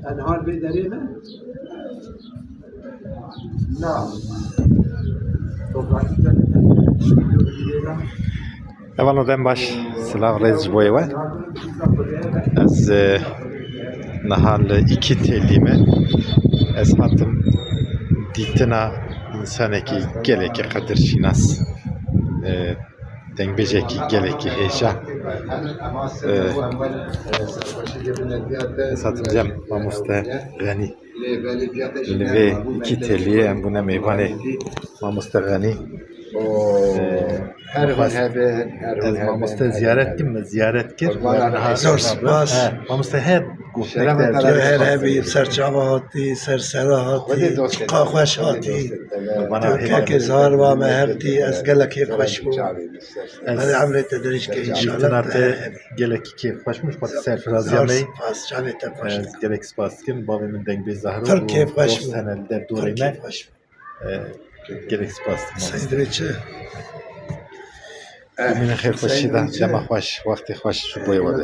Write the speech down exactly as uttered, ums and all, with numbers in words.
Tenha vê derê ne? Na. Toprakî cennete. Hevalno, dem baş, silav, rêz ji bo we. Ez, e, niha li Îkî Têlî me. Ez hatim dîtina însanekî gelekî qedirşînas, e, dengbêjekî gelekî hêja. E, ez hatim cem mamoste Xenî. Li vê Îkî Têliyê em bûne mêvanê mamoste Xenî. Ee, her hûn xwest hebin, her hûn ez hebin, mamoste her hûn ziyaret hebin. Kim, min ziyaret kir. Qurban Zor spas. He, mamoste her gotineke. Şeref te, her hebî, ser çava hatî, ser sera hatî, Xwedê dost et. Çiqa xweş hatî. Xwedê dost et. Qurbana Tirkekê zar va me hevdî, ez gelek hêv xweş bûm. Çavê min ser. Ez Hadi emrê te dirêj ke, înşallah dîtina te te her hebî. Gelekî kêfxweş bûm, ji xwe serfiraziya me. Spas, çavê te xweş. Ez gelek spas dikim. Bavê min dengbêj Zahro Pir û kêfxweş dost bûm. Hene li der dorê Pir me. Kêfxweş bûm. E, gelek spas dikim. Seyîd Rêçi. Bimînin xêrxweşî de, dema xweş, wextê xweş ji bo we be.